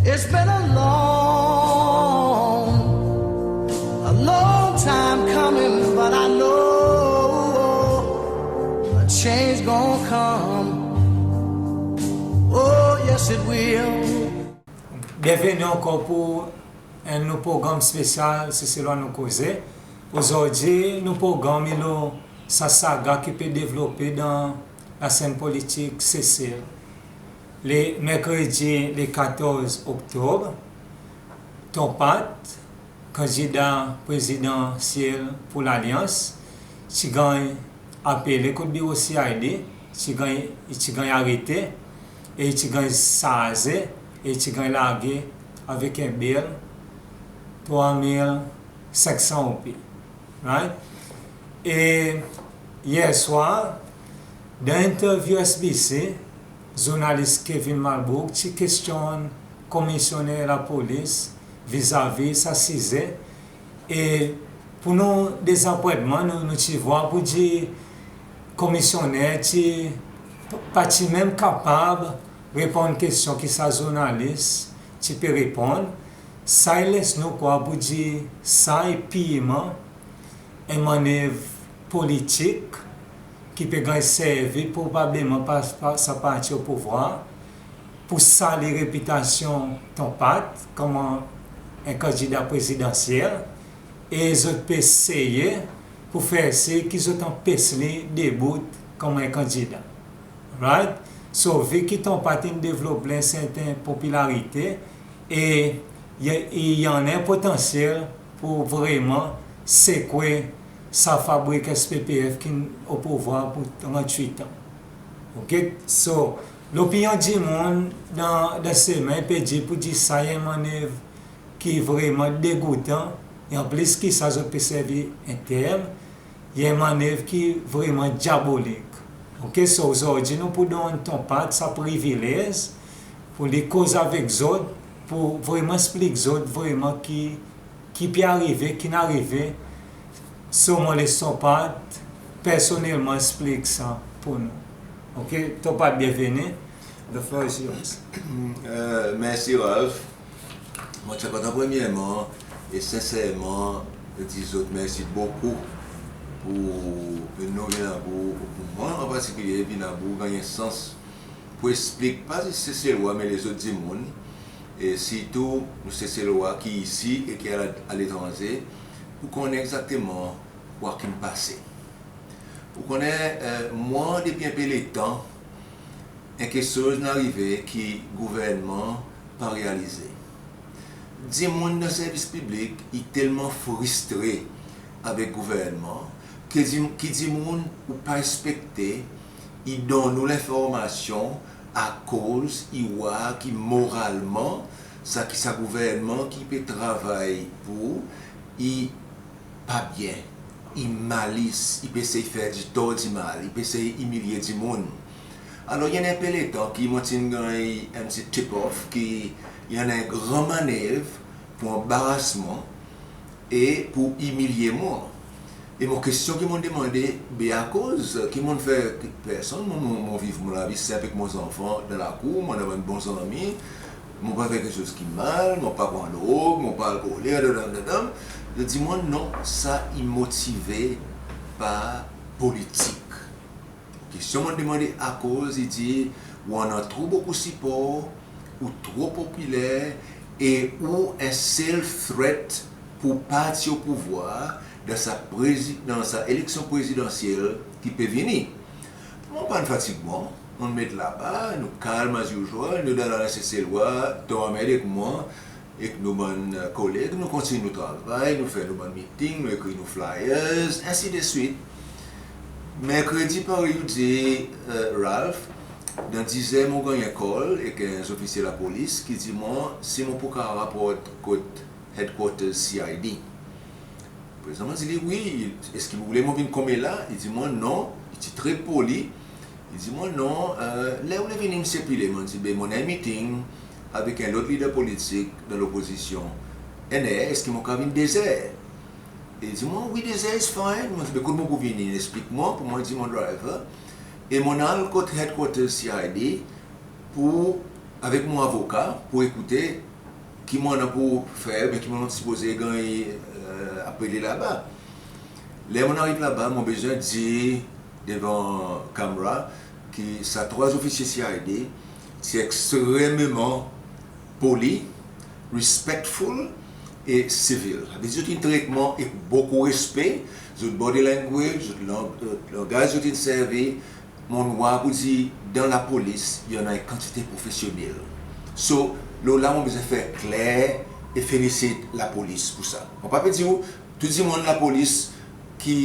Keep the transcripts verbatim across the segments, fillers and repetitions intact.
It's been a long, a long time coming, but I know a change gonna come. Oh, yes, it will. Byenveni ankor pour en nou progranm spesyal Seselwa Nou Koze. Ozordi nou progranm i lo sa saga ki pe devlope dan lasenn politik Sesel. Le merkredi le katorz Oktob, Ton Pat, kandida prezidansyel pour Lalyans, ti ganny apele kot biro C I D, ti ganny, i ti ganny arete, e i ti ganny sarze, e i ti ganny large avek en bel trwa mil senk san roupi. Right? E yer swar, dan entervyou S B C, zournalis Kevin Malbourg ti kestyonn komisyoner lapolis vizavi sa size, e pour nou dezapwentman, nou, nou ti vwar pour dir komisyoner ti pa ti menm kapab reponn kestyon ki sa zournalis ti pe reponn. Sa i les nou krwar pour dir sa i pirman en mannev politik ki pe ganny servi probableman par, par sa parti o pouvwar pour sali repitasyon Ton Pat konman en kandida prezidansyel, e zot pe eseye pour fer sir ki zot anpes li debout konman en kandida. Right? So, vi ki Ton Pat in devlop li en serten popilarite, e i, i annan en potansyel pour vreman sekwe sa fabrik S P P F ki'n o pouvwar pour trannwit an. Oke? So, lopinyon dimoun dan, dan semen pe dir pour dir sa i en mannev ki vreman degoutan, e anplis ki sa zot pe servi en term, i en mannev ki vreman dyabolik. Oke, so ozordi nou pou donn Ton Pat sa privilez pour li koz avek zot, pour vreman eksplik zot vreman ki, ki pe arive, ki'n arive. So mon les Ton Pat personnelman eksplik sa pour nou. Oke, Ton Pat, byenveni. The floor is yours. Euh, mersi, Ralph. Mon ti a kontan premyerman e senserman dir zot mersi bokou pour nou vin a bout, pour mwan an partikilye vin a bout, ganny sans pour eksplik pa zis Seselwa, me lezot dimoun, e sirtou nou Seselwa ki isi e ki a, aletranze, pour konnen egzakteman kwa ki'n pase. Ou konnen, euh, mwan, depi en pe letan, en keksoz in arive ki gouvernman pa realize. Dimoun dan servis piblik i telman fristre avek gouvernman ki di, ki dimoun ou pa ekspekte i donn ou lenformasyon akoz i war ki moralman sa ki sa gouvernman ki pe travay pour i pa byen, i malis, i pe esey fer ditor dimal, i pe esey imilye dimoun. Alor, i annan en pe letan ki mon ti'n ganny en pti tip-off ki i annan en gran mannev pour anbaras mwan e pour imilye mwan. E mon kestyon ki mon demande, be akoz, ki mon fer, personn, mon, mon, mon viv mon lavi senp ek mon zanfan dan lakour, mon annan bann bon zanmi, mon pa fer keksoz ki mal, mon pa pran drog, mon pa alkolik, dadam, dadam. Zot dir mwan non, sa i motive par politik. Kestyon mon demande akoz, i dir ou annan tro bokou sipor, ou tro popiler e ou en sel threat pour parti o pouvwar dan sa prezi, dan sa eleksyon prezidansyel ki pe vini. Mon pa'n fatig mwan, mon met laba, nou kalm as usual, nou dan lalann Seselwa, Ton anmerd ek mwan, ek nou bann, euh, koleg, nou kontinyen nou travay, nou fer nou bann miting, nou ekrir nou flyers, ensidswit. Merkredi, parey ou dir, euh, Ralph, dan dizer mon ganny en call ek en zofisye lapolis ki dir mwan si mon pou kapab raport kot headquarters C I D. Prezan mon dir li, wi, eski ou oule mon vin konmela? I dir mwan non, i ti tre poli. I dir mwan non, euh, ler ou oule vini, Msye Pillay? Mon dir, be mon annan en miting avek en lot lider politik dan lopozisyon enn er, eski mon kapab vin de zer? I dir mwan, wi, de zer is fine. Mon dir, be kot mon pou vini? Eksplik mwan, pour mwan dir mon driver. E mon al kot headquarters C I D pour, avek mon avoka, pour ekoute ki mon annan pour fer, oubyen ki mon sipoze ganny apele laba. Ler mon ariv laba, mon bezwen dir devan kamera ki sa trwa zofisye C I D ti ekstrememan poli, respectful e sivil. Sa vedir zot in tret mwan ek bokou respe, zot body language, zot lang-, langaz zot in servi, mon war pour dir dan lapolis i annan en kantite profesyonnel. So, lo la mon bezwen fer kler e felisit lapolis pour sa. Mon pa pe dir ou tou dimoun lapolis ki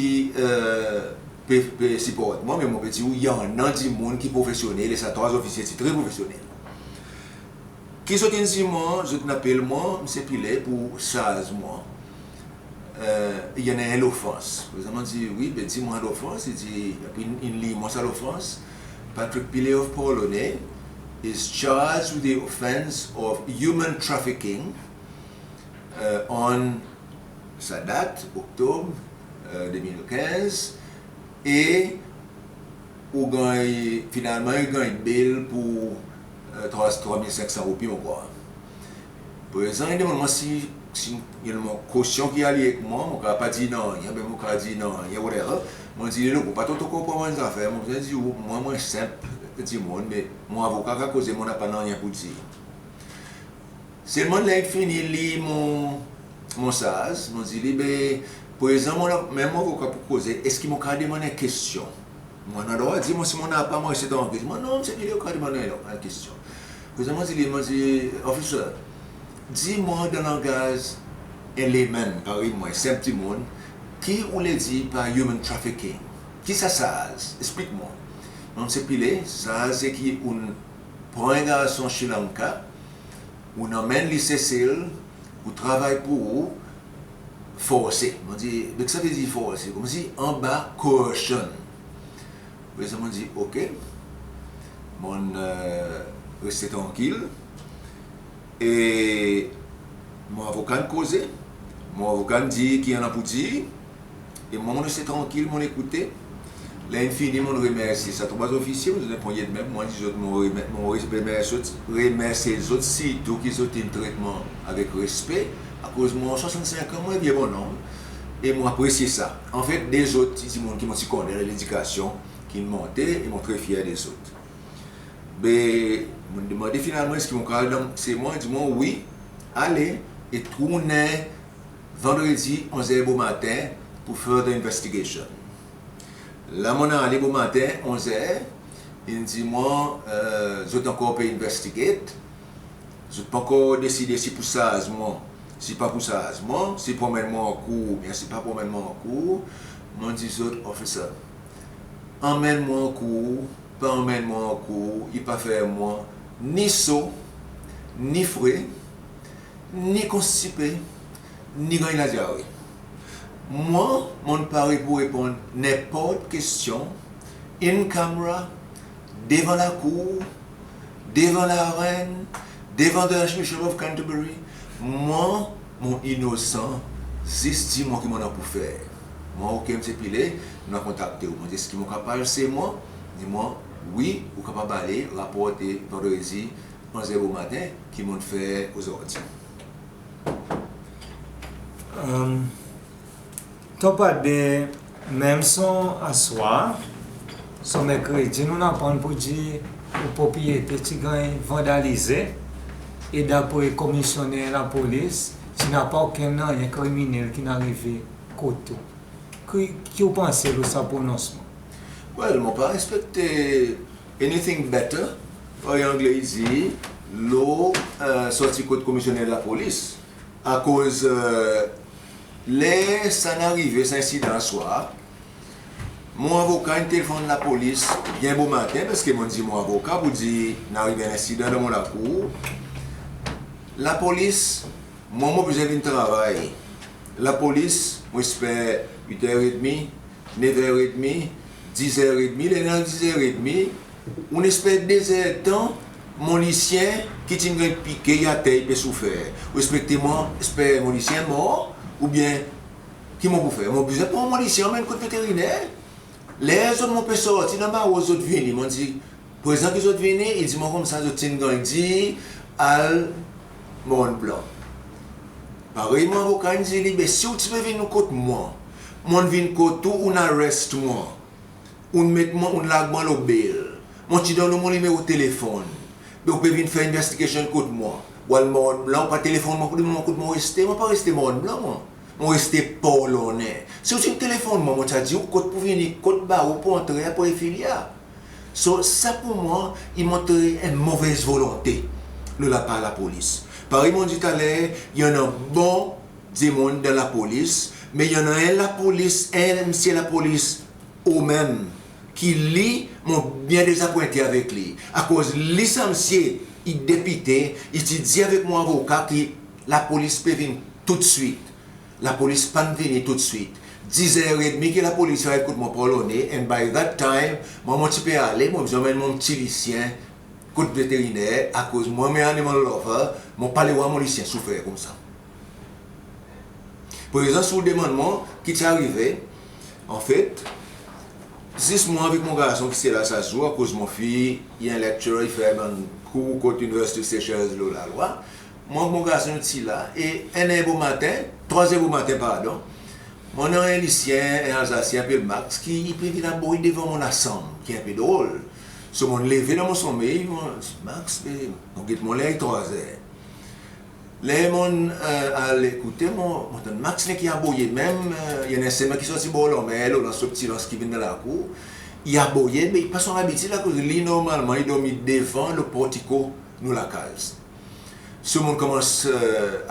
pe, pe siport mwan, me mon pe dir ou i annan dimoun ki profesyonnel, e sa trwa zofisye ti tre profesyonnel. Ki zot in dir mwan, zot in apel mwan, Msye Pillay, pour sarz mwan. I annan en lofans. Prezan mon dir, wi, be dir mwan lofans, i dir, apre in lir mwan sa lofans. Patrick Pillay of Port Launay is charged with the offence of human trafficking on sa dat, Oktob de mil kenz, e ou ganny, finalman, ou ganny bel pour trwa, trwa mil senk san roupi, mon krwar. Prezan, i demann mwan si, si i annan mon kosyon ki ale ek mwan, mon kapab pa dir nanryen, be mon kapab dir nanryen, whatever. Mon dir, louk, ou pa tro, tro konpran bann zafer, mon bezwen dir ou, mwan, mon senp dimoun, me mon avoka kapab koze, mon napa nanryen pour dir. Selman ler in fini lir mon, mon sarz, mon dir li, be, prezan mon, menm mon avoka pour koze, eski mon kapab demann en kestyon? Mon annan drwa dir, mon, si mon napa, mon reste trankil. Mon, non, Msye Pillay, ou kapab demann en, en kestyon. Prezan mon dir li, mon dir, officer, dir mwan dan langaz en layman, parey mwan, senp dimoun, ki ou le dir par human trafficking? Ki sa sarz? Eksplik mwan. Mon, Msye Pillay, sarz se ki ou'n pran en garson Sri Lanka, ou'n anmenn li Sesel, pour travay pour ou, forse. Mon dir, be ki sa vedir forse? Konmsi anba coercion. Prezan mon dir, ok. Mon reste trankil. E mon avoka in koze. Mon avoka in dir ki i annan pour dir. E mwan, mon reste trankil, mon ekoute. Ler in fini, mon remersye sa trwa zofisye, mon dir zot en ponnyen de men, mon dir zot mon remer-, mon remersye zot, remersye zot sirtou ki zot in tret mwan avek respe, akoz mwan swasannsenk an, mon en vye bonnonm, e mon apresye sa. Anfet, de zot, ti dimoun ki mon ti konnen dan ledikasyon, ki'n monte, e mon tre fyer de zot. Be, mon demande finalman, eski mon kapab al dan se mwan? Dir mwan, wi, ale, e tournen Vandredi, onz er bomaten, pour further investigation. La mon ale bomaten, onz er, in dir mwan, zot ankor pe investigate, zot pa ankor deside si pour sarz mwan, si pa pour sarz mwan, si pour anmenn mwan ankour, oubyen si pa pour anmenn mwan ankour. Mon dir zot, officer, anmenn mwan ankour, pa anmenn mwan ankour, i pa fer mwan ni so, ni fre, ni konstipe, ni ganny ladyare. Mwan, mon pare pour reponn nenport kestyon, in camera, devan lakour, devan larenn, devan the Archbishop of Canterbury. Mwan, mon inosan, zis dir mwan ki mon annan pour fer. Mon, ok, Msye Pillay, nou a kontakte ou. Mon dir, eski mon kapab al se mwan? Dir mwan, wi, ou kapab ale, raporte vandredi, onz er bomaten, ki mon'n fer ozordi. Topa de, menm son aswar, son merkredi, nou'n aprann pour dir ou propriyete ti ganny vandalize, e dapre komisyoner lapolis, ti napa okenn nanryen kriminel ki'n arive kot ou. Ki, ki ou panse lo sa prononsman? Well, mon pa ekspekte anything better, parey Angle i dir, lo sorti kot komisyoner lapolis. Akoz ler sa in arive, sa ensidan aswar, mon avoka in telefonn lapolis byen bomaten, paski mon'n dir mon avoka pour dir in arive en ensidan dan mon lakour. Lapolis, mwan, mon bezwen vin travay. Lapolis, mon esper wit er edmi, nev er edmi, diz er edmi, ler i annan diz er edmi, ou'n esper de zer tan, mon lisyen ki ti'n ganny pike, i ater, i pe soufer. Ou ekspekte mwan esper mon lisyen mor, oubyen ki mon pour fer? Mon bezwen pran mon lisyen, anmenn kot veteriner. Ler zot, mon pe sorti dan Maroz, zot vini, mon dir, prezan ki zot vini, i dir mwan koumsa zot ti'n ganny dir al Mont Blanc. Parey mon avoka in dir li, be si ou ti pe vin kot mwan, mon'n vin kot ou, ou'n arrest mwan, ou'n met mwan, ou'n larg mwan lo bail, mon ti donn ou mon nimero telefonn, be ou pe vin fer investigation kot mwan, ou al Morne Blanc, ou pa telefonn mwan pour demann mwan kot mon reste, mon pa reste Morne Blanc mwan. Mon reste Port Launay. Si ou ti'n telefonn mwan, mon ti a dir ou kot pour vini, kot baro pour antre apre filia. So, sa pour mwan, i montre en movez volonte lo lapar lapolis. Parey mon dir taler, i annan bon dimoun dan lapolis, me i annan en lapolis, en msye lapolis o menm, ki li, mon byen dezapwente avek li. Akoz li, sa msye, i depite, i ti dir avek mon avoka ki lapolis pe vin toudswit. Lapolis pa'n vini toudswit. Diz er edmi ki lapolis ariv kot mwan Port Launay, and by that time, mwan mon ti pe ale, mon bezwen anmenn mon pti lisyen kot veteriner, akoz mwan, mon animal lover, mon pa le war mon lisyen soufer koumsa. Prezan, si ou demann mwan ki ti arive, anfet, zis mwan avek mon garson ki ti la sa zour, akoz mon fiy i en lecturer, i fer bann kour kot University of Seychelles lo lalwa. Mwan, mon garson ti la, e enn er bomaten, trwa er bomaten, pardon, mon annan en lisyen, en Alsasyen apel Max, ki i pe vin aboy devan mon lasanm, ki en pe drol. So, mon leve dan mon sonmey, mon, Max, be, mon get mon ler i trwa er. Ler mon, e, al ekoute, mon, mon tann Max, nek i aboye menm, e, i annan en semen ki sorti bor lanmer, lo lans, lo pti lans ki vin dan lakour, i aboye, be i pa son labitid la, akoz li, normalman, i dormi devan lo portiko nou lakaz. So, mon konmans, e,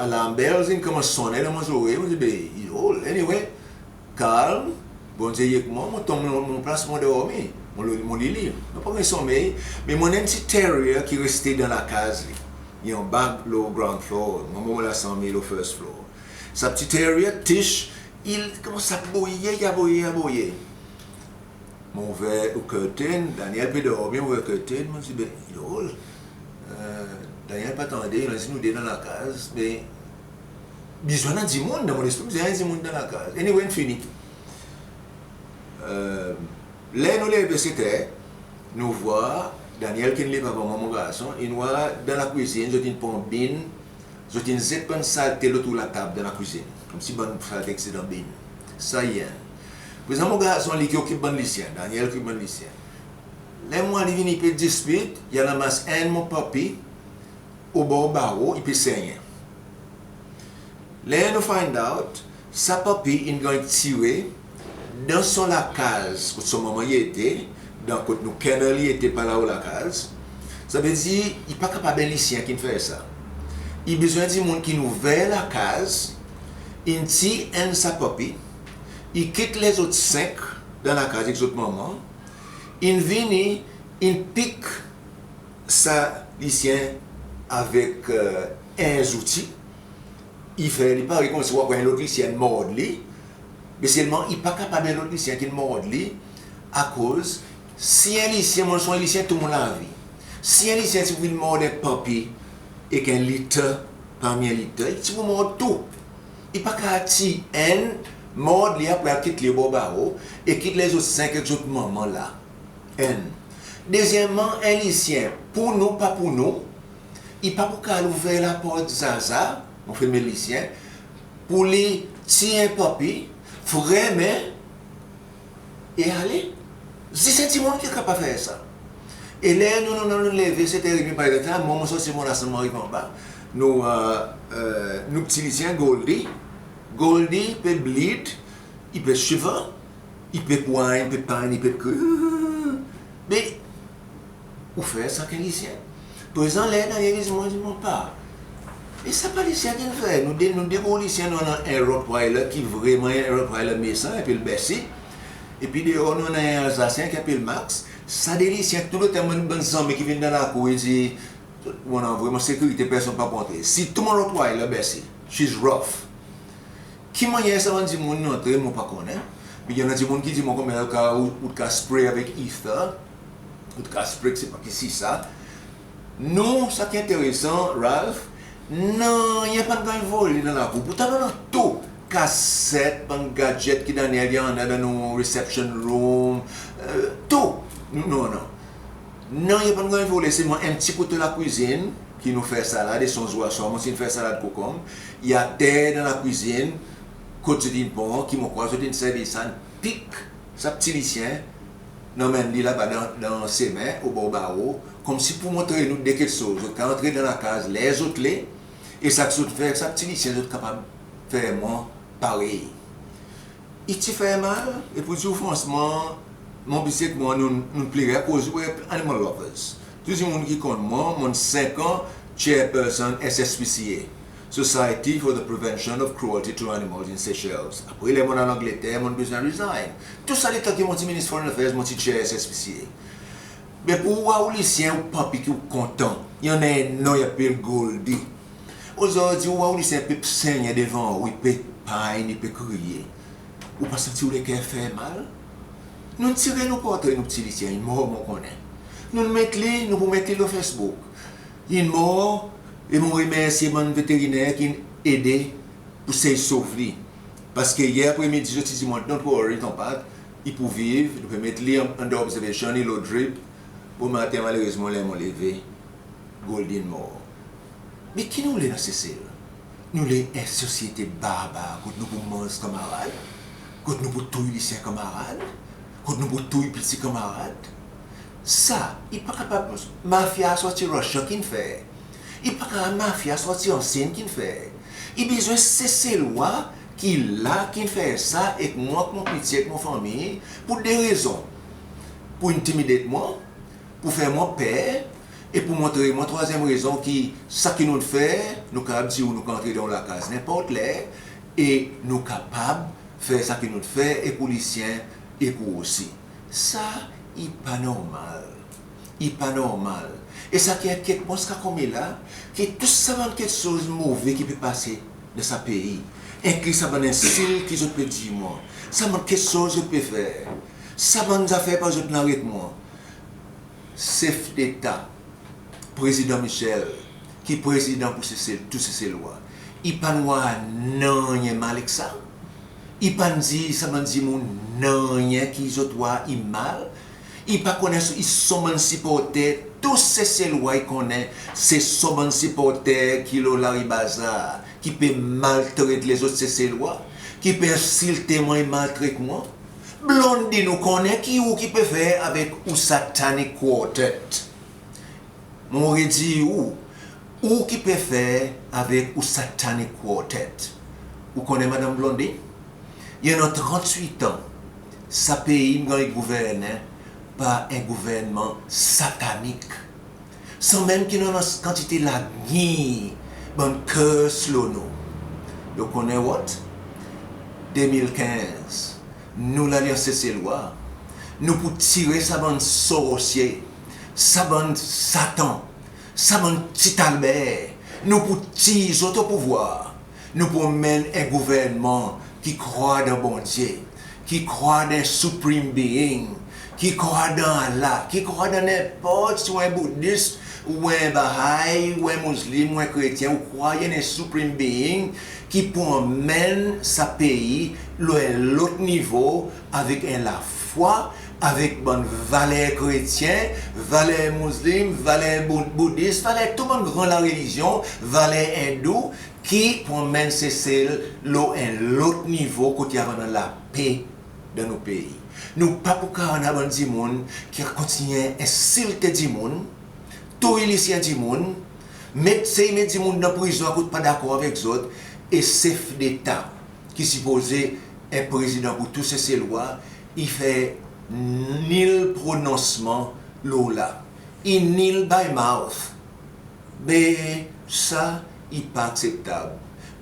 alarm bells in konmans sonnen dan mon zorey, mon dir, be, i drol. Anyway, kalm, Bondye i ek mwan, mon tonm lo mon plas, mon dormi. Mon li, mon li liv. Mon pa ganny sonmey, me mon annan en pti terrier ki reste dan lakaz li. I anba lo ground floor, mwan, mon lasanm i lo first floor. Sa pti terrier, Tish, i konmans aboye, i aboye, i aboye. Mon ouver curtain, Daniel pe dormi, mon ouver curtain, mon dir, be, i drol. E, Daniel pa tande, i annan zis nou de dan lakaz, be, bezwen annan dimoun, dan mon lespri, bezwen annan dimoun dan lakaz. Anyway, in fini. E, ler nou leve set er, nou vwar Daniel ki'n leve avan mwan, mon garson, in vwar dan lakwizin, zot in pran bin, zot in zet bann salte lo tou latab dan lakwizin, konmsi bann salte ki ti dan bin. Sa i enn. Prezan mon garson, li ki okip bann lisyen, Daniel okip bann lisyen. Ler mon vwar li vini pe dispit, i al anmas enn mon puppy, obor baro, i pe sennyen. Ler nou find out, sa puppy in ganny tire dan son lakaz, kot son manman i ete, dan kot nou kennel i ete, pa la ou lakaz. Savedir, i pa kapab en lisyen ki'n fer sa. I bezwen dimoun ki'n ouver lakaz, in tir enn sa puppy, i kit lezot senk dan lakaz ek zot manman, in vini, in pik sa lisyen avek, e, en zouti, i fer li parey konmsi ou a pran en lot lisyen mord li, me selman i pa kapab en lot lisyen ki'n mord li, akoz si en lisyen, mon son en lisyen tou mon lavi, si en lisyen ti pou vin mord en puppy ek en litter, parmi en litter, i ti pou mord tou. I pa kapab tir enn, mord li, apre al kit li obor baro, e kit lezot senk ek zot manman la. Enn. Dezyenmman, en lisyen, pour nou, pa pour nou, i pa pou kapab al ouver laport zaza, mon frer, me lisyen, pour li tir en puppy, fermen, e ale. Zis en dimoun ki kapab fer sa. E ler nou, nou, nou, nou leve set er edmi, par egzanp, mwan, mon sorti mon lasanm, mon ariv anba, nou, e, e, nou pti lisyen, Goldie, Goldie pe bleed, i pe shiver, i pe whine, i pe pine, i pe kri. Me ou fer sa ek en lisyen. Prezan ler Daniel i dir mwan, dir mwan pa. E sa pa lisyen ki'n fer. Nou de, nou de gro lisyen, nou annan en Rottweiler ki vreman en Rottweiler mesan, i apel Bessie. Epi deor nou annan en Alsasyen ki apel Max. Sa de lisyen, tou letan bann, bann zanmi ki vin dan lakour, i dir, mon annan vreman sekirite, personn pa pou antre. Sirtou mon Rottweiler Bessie, she's rough. Ki mannyer sa bann dimoun in antre, mon pa konnen. Me i annan dimoun ki dir mwan konman ou, ou ti kapab spray avek ether, ou ti kapab spray, se pa ki si sa. Non, sa ki enteresan, Ralph, nanryen pa'n ganny vole dan lakour. Pourtan nou annan tou, kaset, bann gadget ki Daniel i annan dan nou reception room, e, tou, nou, nou annan. Nanryen pa'n ganny vole, selman en pti kote lakwizin, ki nou fer salad, e son zour aswar mon ti'n fer salad kokonm, i ater dan lakwizin kot zot in pran, ki mon krwar zot in servi sa, in pik sa pti lisyen dan menm li laba dan, dan semen, obor baro, konmsi pour montre nou de keksoz. Zot kapab antre dan lakaz ler zot le, e sa ki zot fer, sa pti lisyen zot kapab fer mwan parey. I ti fer mal, e pour dir ou fransman, mon pti ek mwan, nou, nou plere akoz we're animal lovers. Tou dimoun ki konn mwan, mon'n senk an chairperson S S P C A, Society for the Prevention of Cruelty to Animals in Seychelles. Apre ler mon'n al Angleter, mon'n bezwen resign. Tou sa letan ki mon ti Minis Foreign Affairs, mon ti chair S S P C A. Me pour ou war ou lisyen ou papi ki ou kontan, i annan en non, i apel Goldie. Ozordi ou war ou lisyen pe sennyen devan ou, i pe pagn, i pe kriye. Ou pa santi ou leker fer mal? Nou'n tire nou portre nou pti lisyen, in mor, mon konnen. Nou'n met li, nou pou met li lo Facebook. In mor, e mon remersye bann veteriner ki'n ede pour sey sov li. Parski yer apremidi zot ti dir mwan, "Don't worry, ton pat, i pou viv, nou pe met li an, under observation, i lo drip." Bomaten, malerezman, ler mon leve, Goldie in mor. Me ki nou le dan Sesel? Nou le en sosyete barbar kot nou pou manz kanmarad, kot nou pou touy lisyen kanmarad, kot nou pou touy pti kanmarad? Sa, i pa kapab mafya sorti Russia ki'n fer. I pa kapab mafya sorti an Sin ki'n fer. I bezwen Seselwa ki la ki'n fer sa, ek mwan, ek mon pti, ek mon fanmir, pour de rezon. Pour intimidate mwan, pour fer mwan per, e pour montre mwan, trwazyenm rezon, ki sa ki nou'n fer, nou kapab dir ou nou kapab antre dan ou lakaz nenport ler, e nou kapab fer sa ki nou'n fer, e pour lisyen, e pour ou osi. Sa i pa normal. I pa normal. E sa ki enkyet mwan ziska konmela, ki tou sa bann keksoz move ki pe pase dan sa pei, enkli sa bann ensilt ki zot pe dir mwan, sa bann keksoz zot pe fer, sa bann zafer pa zot in aret mwan. Sef Deta, Prezidan Michel, ki prezidan pour Sesel, tou Seselwa, i pa'n war nanryen mal ek sa. I pa'n dir sa bann dimoun nanryen ki zot war i mal. I pa konnen, i son bann siporter, tou Seselwa i konnen se son bann siporter ki lo lari bazar, ki pe maltret lezot Seselwa, ki pe ensilte mwan e maltret mwan. Blondie, nou konnen ki ou ki pe fer avek ou satanic quartet. Mon redir ou, ou ki pe fer avek ou satanic quartet. Ou konnen, Madanm Blondie, i annan trannwit an sa pei in ganny gouvernen par en gouvernman satanik, sanmenm ki nou annan kantite lagir, bann curse lo nou. Ou konnen what? De mil kenz, nou Lalyans Seselwa, nou pou tire sa bann sorosye, sa bann satan, sa bann Ti Albert, nou pou tir zot o pouvwar. Nou pou anmenn en gouvernman ki krwar dan Bondye, ki krwar dan en Supreme Being, ki krwar dan Allah, ki krwar dan nenport, si ou en Boudis, ou en Baha'i, ou en Mouslim, ou en Kretyen, ou krwar i annan en Supreme Being ki pou anmenn sa pei lo en lot nivo, avek en lafwa, avek bann valer Kretyen, valer Mouslim, valer Bou-, Boudis, valer tou bann gran larelizyon, valer Endou, ki pou anmenn Sesel lo en lot nivo kot i ava annan lape dan nou pei. Nou pa pou kapab annan bann dimoun ki a kontinyen ensilte dimoun, touy lisyen dimoun, met, sey met dimoun dan prizon akoz pa dakor avek zot, e Sef Deta ki sipoze en prezidan pour tou Seselwa, i fer nil prononsman lo la. I nil by mouth. Be sa i pa akseptab.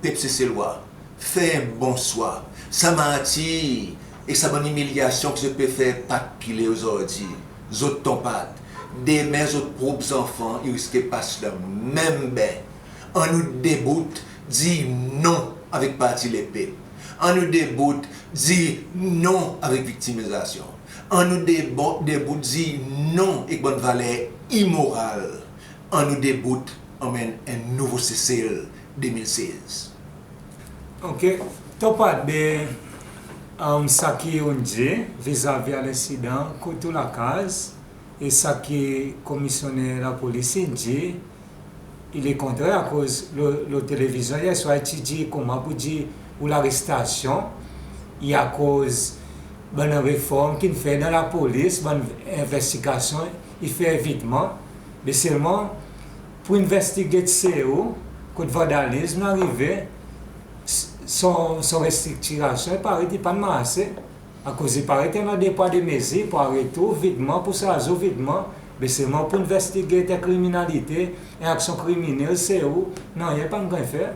Pep Seselwa, fer en bon swa. Sa martir ek sa bann imilyasyon ki zot pe fer pat pile ozordi, zot tonpat. Demen zot prop zanfan i riske pas dan menm ben. Annou debout, dir non avek Parti Lepep. Annou debout, dir non avek viktimizasyon. Annou debo-, debout, dir non ek bann valer imoral. Annou debout, anmenn en nouvo Sesel de mil sez. Ok. Tonpat, be, sa ki ou'n dir vizavi a lensidan kot ou lakaz, e sa ki Komisyoner Lapolis in dir, I lekontrer, akoz lo, lo televizyon yer swar i ti dir konman pour dir ou larestasyon i akoz bann reform ki'n fer dan lapolis, bann envestigasyon i fer vitman. Me selman pour investigate Seou kot vandalizm in arive, s-, son, son restriktirasyon i paret i pa'n marse. Akoz i paret i annan de pwa de mezir pour aret ou vitman, pour sarz ou vitman, me selman pour investigate en kriminalite, en aksyon kriminel Seou, nanryen pa'n ganny fer.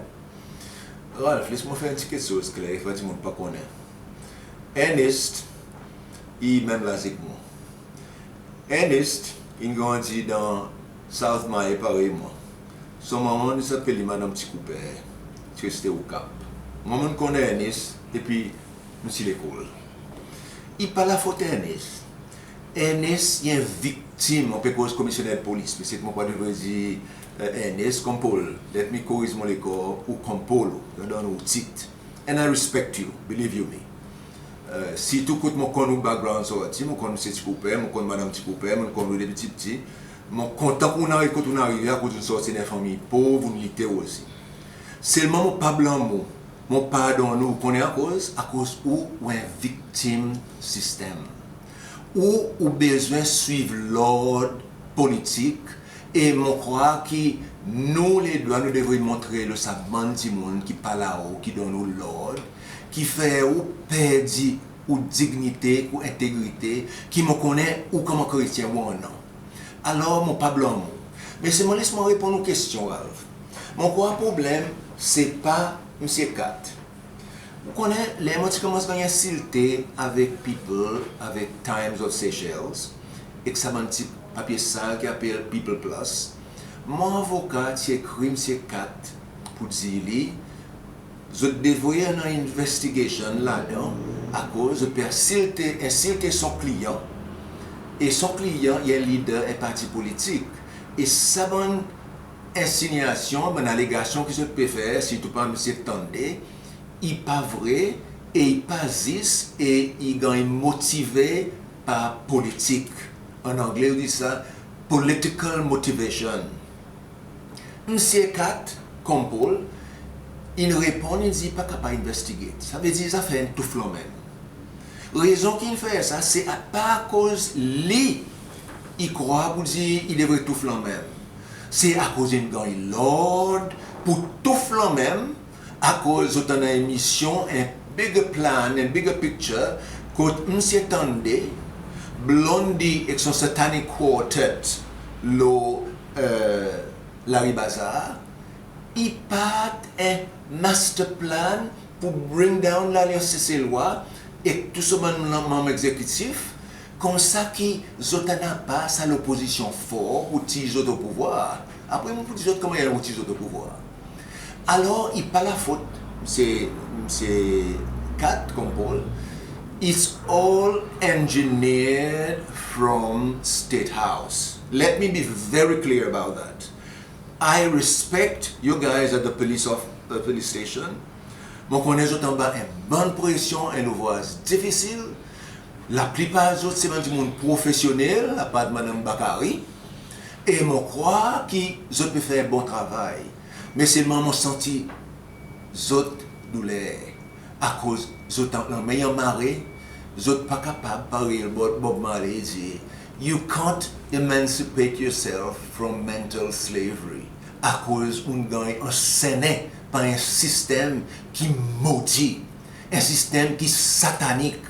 Ralph, les mwan fer en pti keksoz kler, ki dimoun pa konnen. Ernest i menm laz ek mwan. Ernest in grandi dan South Mahé parey mwan. Son manman ti apel li Madanm Ti Kouper, ti reste Au Cap. Mwan mon'n konnen Ernest depi nou ti lekol. I pa lafot Ernest. Ernest i en viktim, mon pe koz komisyoner polis, me se ki mon pa devret dir, e, Ernest Compaul. Let mi koriz mon lekor, ou Compaul, ou, donn ou tit. And I respect you, believe you me. E, sirtou kot mon konn ou background sorti, mon konn Msye Ti Kouper, mon konn Madanm Ti Kouper, mon konn ou depi pti pti. Mon kontan ki ou'n ariv kot ou'n arive, akoz ou'n sorti dan en fanmir pov, ou'n lite osi. Selman mon pa blanm ou, mon pa adonn ou, ou konnen akoz? Akoz ou, ou en viktim sistenm. Ou, ou bezwen swiv lord politik, e mon krwar ki nou ledwa nou devret montre lo sa bann dimoun ki pa la ou, ki donn ou lord, ki fer ou perdi ou dinyite, ou entegrite, ki mon konnen ou konman kretyen ou annan. Alor, mon pa blanm ou. Me selman les mwan reponn ou kestyon, Ralph. Mon krwar problenm, se pa Msye Kat. Ou konnen, ler mon ti konmans ganny ensilte avek People, avek Times of Seychelles, ek sa bann pti papye sal ki apel People Plus, mon avoka ti ekri Msye Kat pour dir li, zot devret annan investigation ladan, akoz zot pe ensilte, ensilte son kliyan, e son kliyan i en lider en parti politik. E sa bann ensinyasyon, bann alegasyon ki zot pe fer, sirtou par Msye Tande, i pa vre, e i pa zis, e i ganny motive par politik. An angle, ou dir sa, political motivation. Msye Kat Compaul, in reponn, in dir pa kapab investigate. Savedir zafer in touf lanmenm. Rezon ki'n fer sa, se pa akoz li, i krwar pour dir i devret touf lanmenm. Se akoz in ganny lord pour touf lanmenm, akoz zot annan en misyon, en bigger plan, en bigger picture, kot Msye Tande, Blondie ek son Satanic Quartet lo, e, Lari Bazar, i part en master plan pour bring down Lalyans Seselwa ek tou son bann manm egzekitif, koumsa ki zot a napa sa lopozisyon for pour tir zot o pouvwar. Apre mon pou dir zot konman i a pour tir zot o pouvwar. Alor, i pa lafot Msye, Msye Kat Compaul. It's all engineered from State House. Let me be very clear about that. I respect you guys at the police of, the police station. Mon konnen zot anba en bann presyon, en louvraz difisil. Laplipar zot se bann dimoun profesyonnel, apard Madanm Bakari. E mon krwar ki zot pe fer bon travay. Me selman mon santi zot douler. Akoz zot annan lanmen anmare, zot pa kapab, parey Bob, Bob Marley i dir, you can't emancipate yourself from mental slavery. Akoz ou'n ganny ansennen par en sistenm ki modi, en sistenm ki satanik.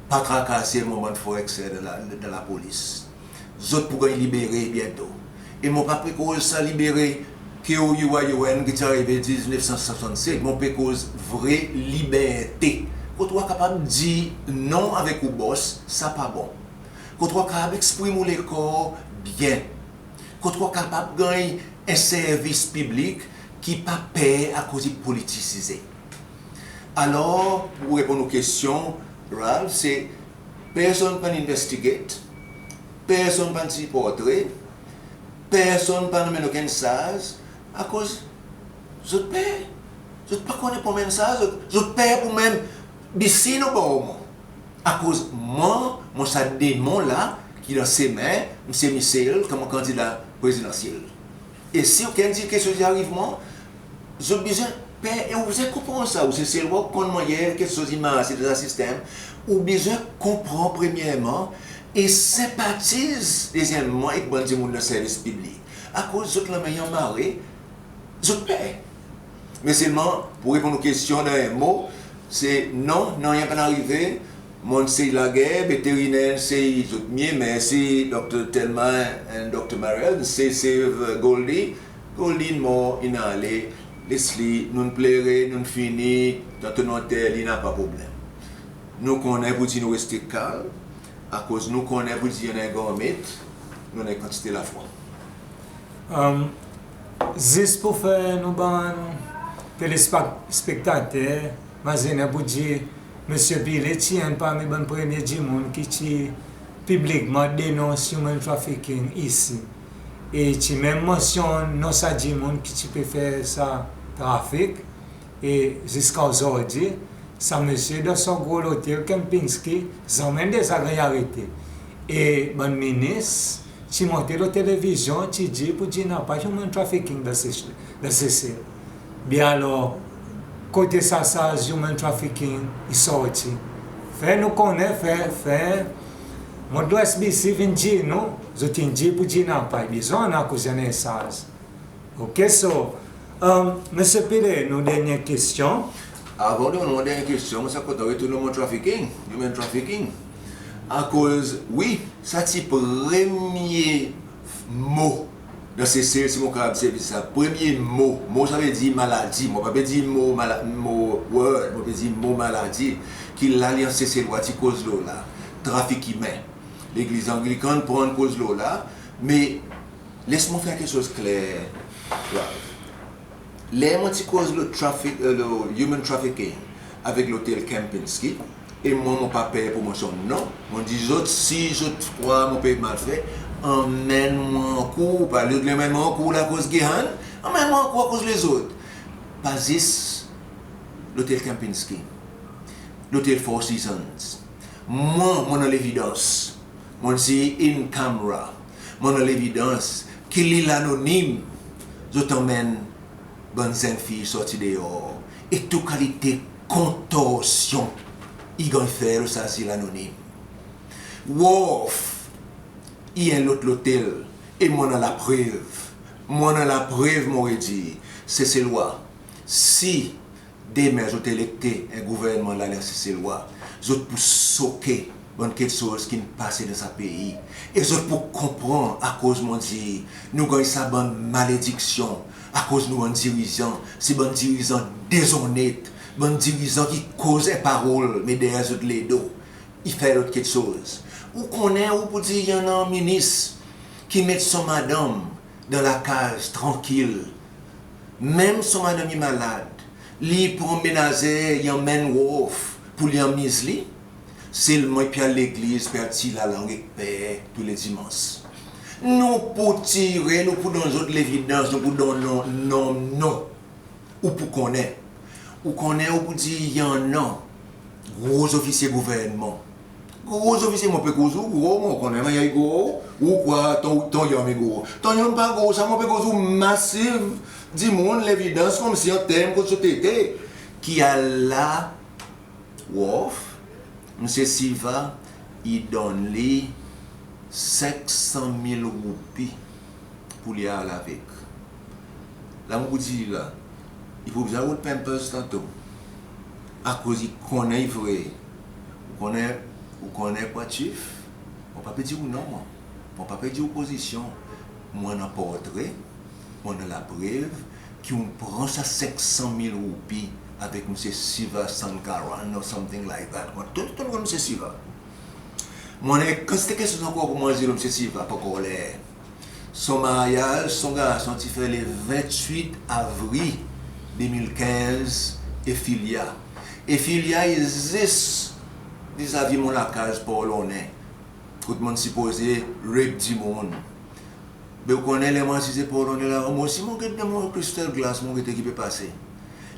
Pa trakase mon bann frer ek ser dan la, dan lapolis. Zot pou ganny libere byento. E mon pa pe koz sa libere K O U I O N ki ti arive diznef san swasannsenk, mon pe koz vre liberte. Kot ou a kapab dir non avek ou bos, sa pa bon. Kot ou a kapab eksprim ou lekor byen. Kot ou a kapab ganny en servis piblik ki pa per akoz i politisize. Alor, pour reponn ou kestyon, Ralph, se personn pa'n investigate, personn pa'n tir portre, personn pa'n anmenn okenn sarz, akoz zot per. Zot pa konnen pou anmenn sarz, zot, zot per pou menm bisi nou bor mwan. Akoz mwan, mon sa demon la ki dan semen Msye Michel konman kandida prezidansyel. E si okenn dir keksoz i ariv mwan, zot bezwen per, e ou bezwen konpran sa, ou Seselwa, ou konn mannyer keksoz i marse dan sa sistenm, ou bezwen konpran premyerman e senpatiz dezyenmman ek bann dimoun dan servis piblik. Akoz zot lanmen i anmare, zot per. Me selman, pour reponn ou kestyon dan en mo, se non, nanryen pa'n arive. Mon'n sey lager, veteriner in sey zot mye, mersi Dokter Thelma and Dokter Mariel, in sey sev Goldie. Goldie in mor, in ale, les li, nou'n plere, nou'n fini, dan ton anter li, napa problenm. Nou konnen pour dir nou reste kalm, akoz nou konnen pour dir nou annan en Granmet, nou annan en kantite lafwa. Zis pour fer nou bann telespektater mazinen pour dir Msye Pillay ti enn parmi bann premye dimoun ki ti piblikman denons human trafficking isi. E ti menm mansyonn non sa dimoun ki ti pe fer sa trafik. E ziska ozordi, sa msye dan son gro lotel Kempinski, zanmen deza ganny arete. E bann minis ti monte lo televizyon, ti dir pour dir napa human trafficking dan Sesel. Be alor, kote sa sarz human trafficking i sorti? Fer nou konnen, fer, fer mond lo SBC vin dir nou, zot in dir pour dir napa, i bezwen annan akoz i annan en sarz. Ok, so, Msye Pillay, nou dernyen kestyon. Avan ou donn mon dernyen kestyon, mon ti a kontan retourn lo mo trafficking, human trafficking. Akoz, wi, sa ti premye mo dan Sesel, si mon kapab servi sa, premye mo. Mo, savedir maladi. Mon pa pe dir mo, mala-, mo word, mon pe dir mo maladi ki Lalyans Seselwa ti koz lo la. Trafik imen. Legliz Anglikan pran koz lo la, me les mon fer keksoz kler. Ler mon ti koz lo traffic, lo human trafficking avek lotel Kempinski, e mwan mon pa per pour mansyonn non. Mon dir zot, si zot krwar mon pe mal fer, anmenn mwan ankour, pa zot le anmenn mwan ankour la akoz Gehan, anmenn mwan ankour akoz lezot. Pa zis lotel Kempinski, lotel Four Seasons. Mwan, mon annan levidans. Mon dir in camera, mon annan levidans ki lil anonim, zot anmenn bann zenn fiy sorti deor, e tou kalite kontorsyon i ganny fer lo sa zil anonim. Wharf i en lot lotel, e mon annan laprev. Mon annan laprev, mon redir, Seselwa, si demen zot elekte en gouvernman Lalyans Seselwa, zot pou soke bann keksoz ki'n pase dan sa pei. E zot pou konpran akoz mon dir nou ganny sa bann malediksyon, akoz nou bann dirizan, se bann dirizan dezonnet, bann dirizan ki koz en parol, me deryer zot ledo i fer lot keksoz. Ou konnen ou pou dir i annan minis ki met son madanm dan lakaz trankil, menm son madanm i malad, li pran menazer, i anmenn Wharf pour li anmiz li, selman i pe al legliz, pe al tir lalang ek per tou le dimans. Nou pou tire, nou pou donn zot levidans, nou pou donn non, non, non. Ou pou konnen. Ou konnen, ou pou dir i annan gro zofisye gouvernman. Gro zofisye, mon pe koz ou gro, mon konnen mannyer i gro, ou krwar ton, ton yonm i gro. Ton yonm pa gro, sa mon pe koz ou masiv dimoun, levidans konmsi an term kot zot ete, ki al la Wharf, Msye Siva i donn li senk san mil roupi pour li al avek. La mon pou dir la, i pou bezwen rod Pampers tanto. Akoz i konnen i vre. Ou konnen, ou konnen kwa, Chief? Mon pa pe dir ou non, mwan. Mon pa pe dir ou pozisyon. Mon annan portre, mon annan laprev ki ou'n pran sa senk san mil roupi avek Msye Siva Sankaran or something like that. Mon tou, tou konn Msye Siva. Mon annan kantite keksoz ankor pour mon dir lo Msye Siva, pa ankor ler. Son maryaz, son garson ti fer le ventwit avril de mil kenz, Ephelia. Ephelia i zis vizavi mon lakaz Port Launay, kot mon'n sipoze rape dimoun. Be ou konnen ler mon asize Port Launay la, mwan osi mon get dan mon crystal glass, mon gete ki pe pase.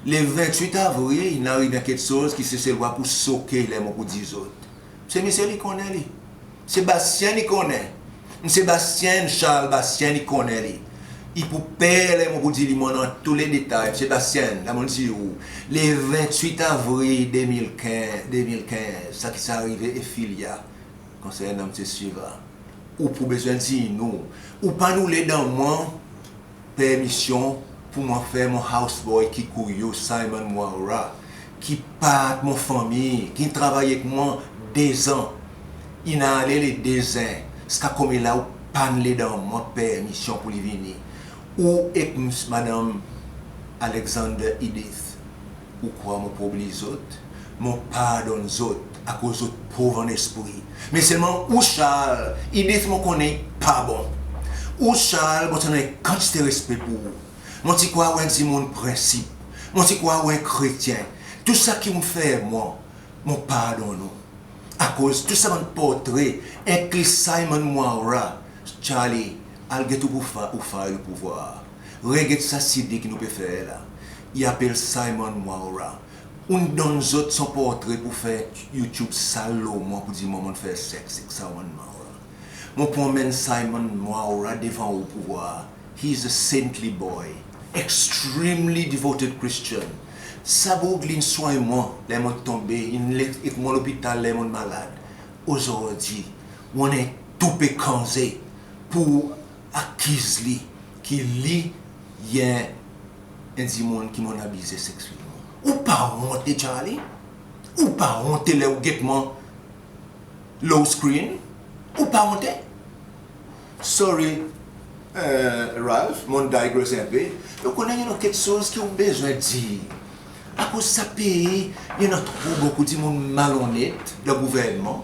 Le ventwit avril, in ariv en keksoz ki Seselwa pou soke ler mon pou dir zot. Msye Michel i konnen li. Msye Bastien i konnen. Msye Bastien, Charles Bastien i konnen li. I pou per ler mon pou dir li mon annan tou le detay. Msye Bastien, la mon'n dir ou, le vennwit avril de mil kenz, de mil kenz, sa ki ti arive Ephelia, konsernan Msye Shiva, ou pou bezwen dir nou. Ou pa'n oule donn mwan permisyon pour mwan fer mon houseboy ki kouri, Simon Mwaura, ki part mon fanmir, ki'n travay ek mwan dezan. I'n ale le de zen, ziska konmela ou pa'n oule donn mwan permisyon pour li vini. Ou ek Ms- Madanm Alexander Edith, ou krwar mon pou oubliy zot? Mon pardonn zot akoz zot pov an lespri. Me selman ou Charles, Edith mon konnen i pa bon. Ou Charles, mon ti annan en kantite respe pour ou. Mon ti krwar ou en dimoun prensip. Mon ti krwar ou en kretyen. Tou sa ki ou'n fer mwan, mon pardonn ou. Akoz tou sa bann portre, enkli Simon Mwaura, Charlie, al get ou pou fa-, ou file ou pou vwar. Reget sa CD ki nou pe fer la. I apel Simon Mwaura. Ou'n donn zot son portre pour fer YouTube sal lo mwan, pour dir mwan mon'n fer seks ek Simon Mwaura. Mon pou anmenn Simon Mwaura devan ou pou vwar. He is a saintly boy, extremely devoted Christian. Sa boug la in swany mwan ler mon'n tonbe, in ale ek mwan lopital ler mon'n malad. Ozordi, ou annan tou pe kanze pour akiz li ki li i en dimoun ki mon'n abize seksyelman. Ou pa onte, Charlie? Ou pa onte ler ou get mwan lo screen? Ou pa onte? Sorry, eh, Ralph, mon'n digress en pe. Ou konnen i annan keksoz ki ou bezwen dir. Akoz sa pei i annan tro bokou dimoun malonnet dan gouvernman,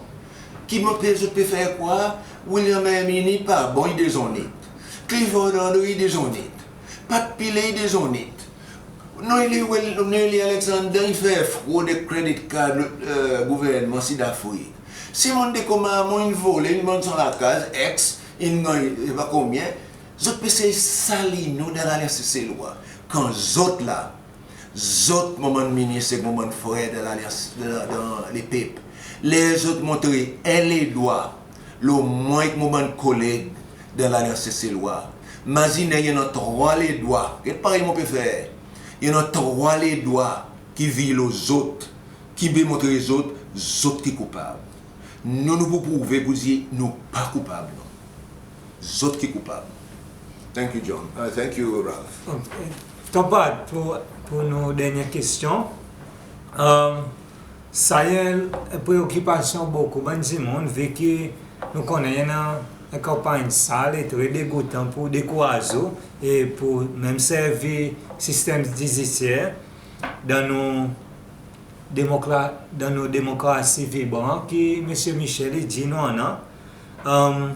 ki mon pe, zot pe fer krwar William Herminie pa bon, i dezonnet. Clifford Henry i dezonnet. Pat Pillay i dezonnet. Noélie Wel-, Noélie Alexander in fer frod ek credit card, eh, gouvernman Sidafrik. Simone de Commarmond in vole, in vann son lakaz, ex, in ganny, e pa konbyen. Zot pe sey sali nou dan Lalyans Seselwa. Kan zot la, zot mon bann minis ek mon bann frer dan Lalyans, dan, dan Lepep, ler zot montre en ledwa lo mwan ek mon bann koleg dan Lalyans Seselwa, mazinen i annan trwa ledwa, get parey mon pe fer, i annan trwa ledwa ki vir lo zot, ki pe montre zot, zot ki koupab. Nou, nou pou prouve pour dir nou pa koupab, non. Zot ki koupab. Thank you, John. Uh, thank you, Ralph. Ok. Tonpad, pour, pour nou dernyen kestyon. Um, sa i en preokipasyon bokou bann dimoun, vi ki nou konnen i annan en kanpanny sal e tre degoutan pour dekouraz ou e pour menm servi sistenm dizisyer dan nou demokra-, dan nou demokrasi vibran ki Msye Michel i dir nou annan, um,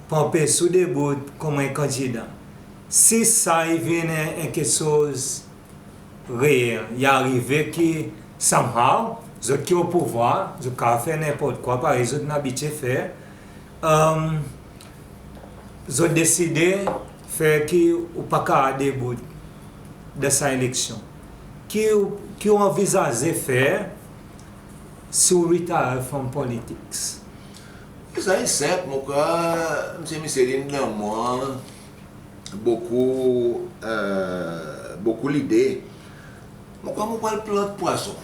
pour anpes ou debout konman en kandida. Si sa i vin en, en keksoz reel, i arive ki somehow, zot ki o pouvwar, zot kapab fer nenport kwa parey zot in abitye fer, um, zot deside fer ki ou pa kapab debout dan sa eleksyon. Ki ou, ki ou anvizaze fer si ou retire from politics? Sa i senp, mon krwar Msye Michel in donn mwan bokou, eh, bokou lide. Mon krwar mon pral plant pwason.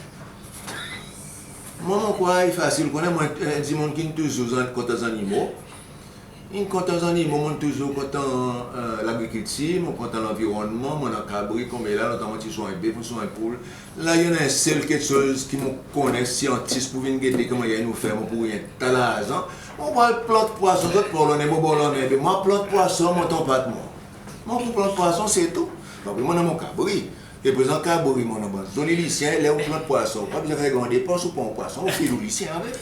Mwan, mon krwar i fasil. Konnen mwan, en dimoun ki'n touzour zan-, kontan zannimo. In kontan zannimo, mon'n touzour kontan, eh, lagrikiltir, mon kontan lanvironnman, mon annan kabri, konmela, lontan mon ti swany bef, mon swany poul. La i annan en sel keksoz ki mon konnen syantis pou vin gete konman i nou fer, mon pou ganny ta larzan. Mon pral plant pwason, zot Port Launay, mon Port Launay, be mon plant pwason, mon tonpad mwan. Mon pou plant pwason, se tou. Apre mon annan mon kabri. E prezan kabri, mon annan bann zoli lisyen, ler ou plant pwason, ou pa bezwen fer gran depans, ou pran pwason, ou fil ou lisyen avek.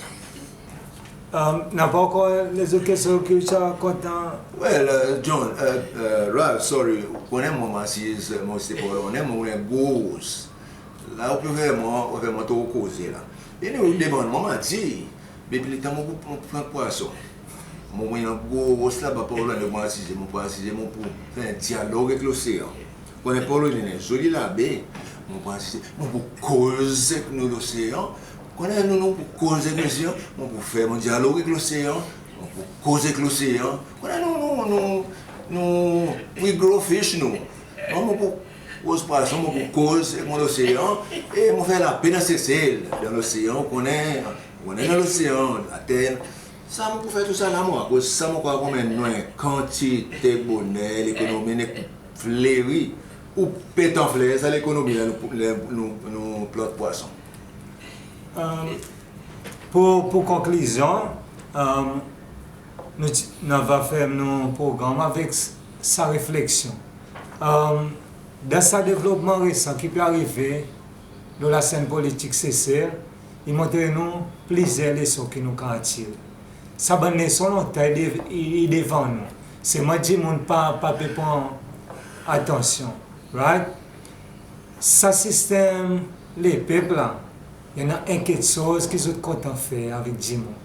Um, napa ankor lezot kestyon ki ou ti a kontan? Well, uh, John, uh, uh, Ralph, sorry, ou konnen mwan, mon asiz, mon asiz Port Launay, mon en gro ros. La ou pe vreman, ou vreman tro koze la. Anyway, ou demann mwan, mon a dir, depi letan mon pou, mon pou plant pwason, mon, mon annan gro ros laba Port Launay, mon asize, mon pou asize, mon pou fer en dyalog ek losean. Konnen Port Launay i en zoli labe, mon pou asize, mon pou koz ek nou losean. Konnen nou, nou pou koz ek losean, mon pou fer mon dyalog ek losean, mon pou koz ek losean. Konnen nou, nou, nou, Nou, we grow fish, nou. Mwan mon pou koz pwason, mon pou koz ek mon losean, e mon fer lape dan Sesel, dan losean, ou konnen, ou konnen dan losean, later. Sa mon pou fer tou sa la, mwan, akoz sa mon krwar konmannman, kantite boner, lekonomi in fleri, ou pet an fler sa lekonomi la, nou, nou, nou plant pwason. Pou, pou konklizyon, nou ti, nou ava fer nou progranm avek s-, sa refleksyon. Dan sa devlopman resan ki pe arive lo lasenn politik Sesel, i montre nou plizyer leson ki nou kapab tire. Sa bann leson lontan i de-, i, i devan nou. Selman dimoun pa, pa pe pran atansyon, right? Sa sistenm lepep la, i annan en keksoz ki zot kontan fer avek dimoun.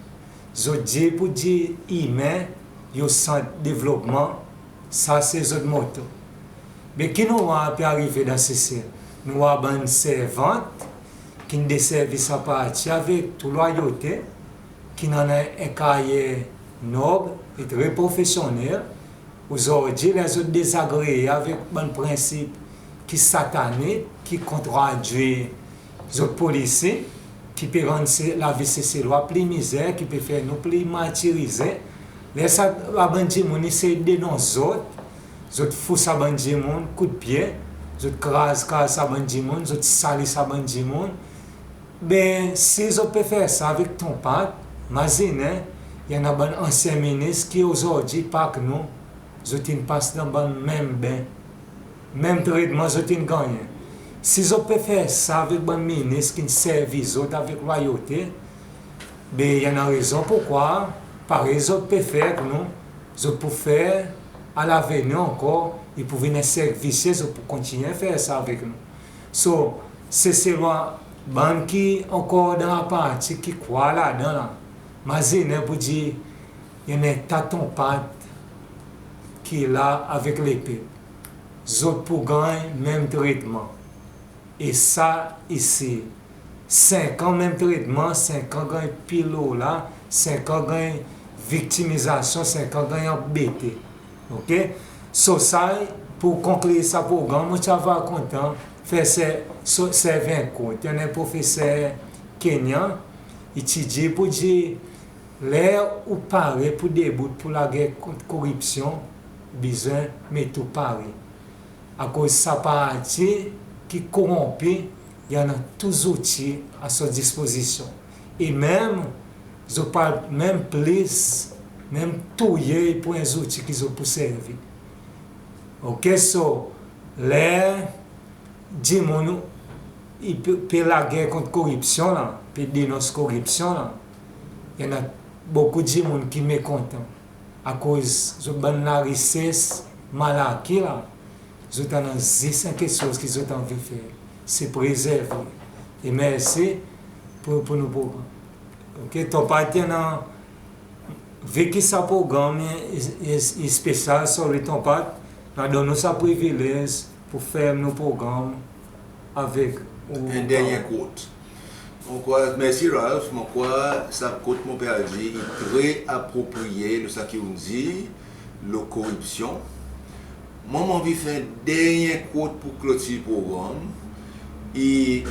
Zot dir pou dir imen i o sant devlopman, sa se zot moto. Be ki nou war pe arive dan Sesel? Nou war bann servant ki'n deservi sa parti avek tou lwayote, ki'n annan en karyer nob e tre profesyonnel. Ozordi ler zot dezagreye avek bann prensip ki satanik, ki kontradwir zot polisi, ki pe rann Se-, lavi Seselwa pli mizer, ki pe fer nou pli martirize. Ler sa bann dimoun i esey denons zot, zot fout sa bann dimoun koudpye, zot kraz, kraz sa bann dimoun, zot sali sa bann dimoun. Be si zot pe fer sa avek Tonpat, mazinen i annan bann ansyen minis ki ozordi pa ek nou, zot in pas dan bann menm ben, menm tretman zot in gannyen. Si zot pe fer sa avek bann minis ki'n servi zot avek lwayote, be i annan rezon pou krwar parey zot pe fer ek nou, zot pou fer a lavenir ankor, i pou vin en serk visye, zot pou kontinyen fer sa avek nou. So, Seselwa, bann ki ankor dan sa parti ki krwar ladan la, mazinen pou dir i annan en ta Tonpat ki la avek lepep. Zot pou ganny menm tretman. E sa isi, senk an menm tretman, senk an ganny pil lo la, senk an ganny viktimizasyon, senk an ganny anbete. Oke? So sa, pou konklir sa progranm, mon ti ava kontan fer se, so, servi en kot. I annan en profeser Kenyan, i ti dir pou dir, ler ou pare pou debout pou lager kont koripsyon, bezwen met ou pare. Akoz sa parti ki koronpi, i annan tou zouti a son dispozisyon. E menm, zot pa menm plis, menm touye pou en zouti ki zot pou servi. Oke, so, ler dimoun i pe, pe lager kont koripsyon la, pe denons koripsyon la, i annan bokou dimoun ki mekontan. Akoz zot bann larises mal aki la, zot annan zis en keksoz ki zot anvi fer, se prezerve. E mersi pou, pou nou progranm. Oke, Tonpat, i annan, vi ki sa progranm i, i, i espesyal, sorry Tonpat, nou a donn ou sa privilez pou fer nou progranm avek ou. En dernyen kot. Mon krwar, mersi Ralph, mon krwar sa kot mon pe al dir i tre apropriye lo sa ki ou'n dir lo koripsyon. Mwan, mon anvi fer dernyen kot pou klotir progranm. I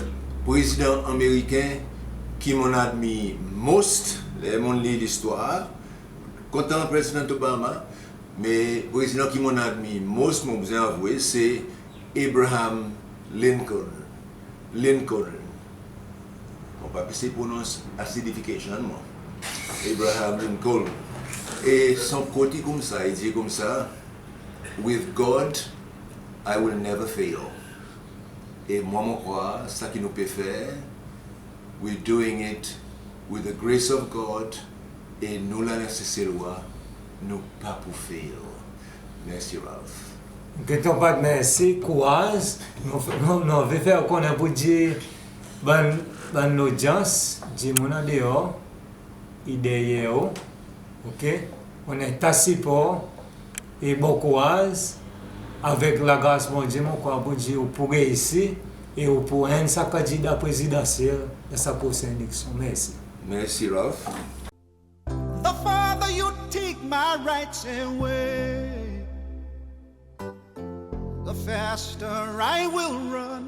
prezidan ameriken ki mon'n admir most, ler mon'n lir listwar, kontan Prezidan Obama, me prezidan ki mon'n admir most, mon bezwen avwe, se Abraham Lincoln. Lincoln. Mon pa pe esey pronons acidification, mwan. Abraham Lincoln. E son kot i koumsa, i dir koumsa, "With God, I will never fail." E mwan, mon krwar sa ki nou pe fer, we're doing it with the grace of God, e nou la, Seselwa, nou pa pou fail. Mersi Ralph. Oke Tonpat, mersi, kouraz. Nou, nou, nou anvi fer ou konnen pou dir bann, bann lodyans, dimoun an deor, i deryer ou. Oke? Ou annan ta sipor e bon kouraz. Avek lagras Bondye, mon krwar pou dir ou pou reisi e ou pou enn sa kandida prezidansyel dan sa prosen eleksyon. Mersi. Mersi Ralph. The farther you take my rights away, Faster I will run.